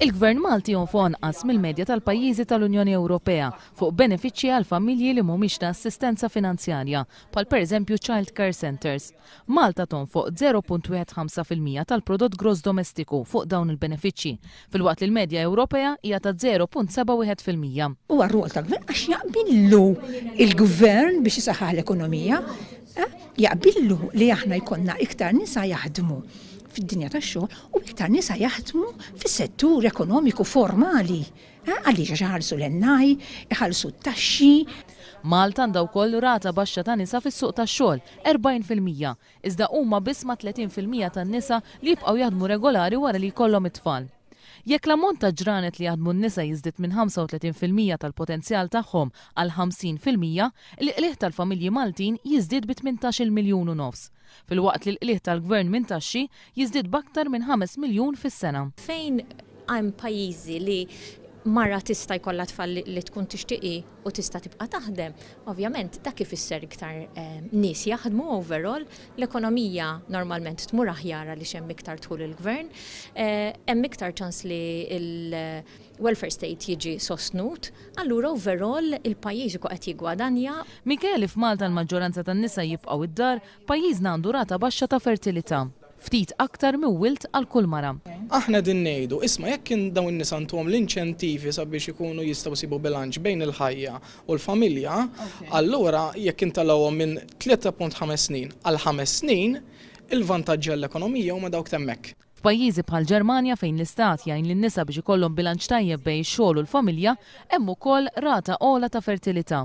Il-Gvern Malti jonfoq anqas mill-medja tal-pajjiżi tal-Unjoni Ewropea fuq benefiċċji għal familji li mhumiex ta' assistenza finanzjarja, bħal pereżempju child care centres. Malta tonfoq 0.15% tal-prodott gross domestiku fuq dawn il-benefiċċji, filwaqt li l-medja Ewropea hija ta' 0.71%. Huwa r-rwol tal-Gvern għax jaqbillu l-Gvern biex isaħħaħ l-ekonomija, jaqbillu li aħna jkollna iktar nisa jaħdmu fid-dinja tax-xogħol u iktar nisa jaħdmu fis-settur ekonomiku formali. Għaliex għax iħallsu l-NI, iħallsu t-taxxi. Malta għandha wkoll rata baxxa ta' nisa fis-suq tax-xogħol, 40%, iżda huma biss mat-30% tan-nisa li jibqgħu jaħdmu regolari wara li jkollhom it-tfal. Jekk l-ammont ta' ġranet li jaħdmu n-nisa jiżdied minn 35% tal-potenzjal tagħhom għal 50%, il-qligħ tal-familji Maltin jiżdied bi 18-il miljun u nofs, filwaqt li l-qligħ tal-Gvern minn taxxi jiżdied b'aktar minn 5 miljun fis-sena. Fejn hemm pajjiżi li mara tista' jkollha tfal li tkun tixtieq hi u tista' tibqa' taħdem, ovvjament dak ifisser iktar nies jaħdmu overall, l-ekonomija normalment tmur aħjar għaliex hemm iktar dħul il-gvern, hemm iktar ċans li l-welfare state jiġi sostnut, allura overall il-pajjiż ikun qed jiggwadanja. Minkejja li f'Malta l-maġġoranza tan-nisa jibqgħu d-dar, pajjiżna għandu rata baxxa ta' fertilità. Ftit aktar minn wild għal kull mara. Aħna qegħdin ngħidu, isma' jekk dawn in-nisa ntuhom l-inċentivi sabiex ikunu jistgħu jsibu bilanċ bejn il-ħajja u l-familja, allura jekk intellgħuhom minn 3.5 snin għal ħames snin, il-vantaġġi għall-ekonomija huma dawk t'hemmhekk. F'pajjiżi bħall-Ġermanja fejn l-istat jgħin lin-nisa biex ikollhom bilanċ tajjeb bejn ix-xogħol u l-familja, hemm ukoll rata ogħla ta' fertilità.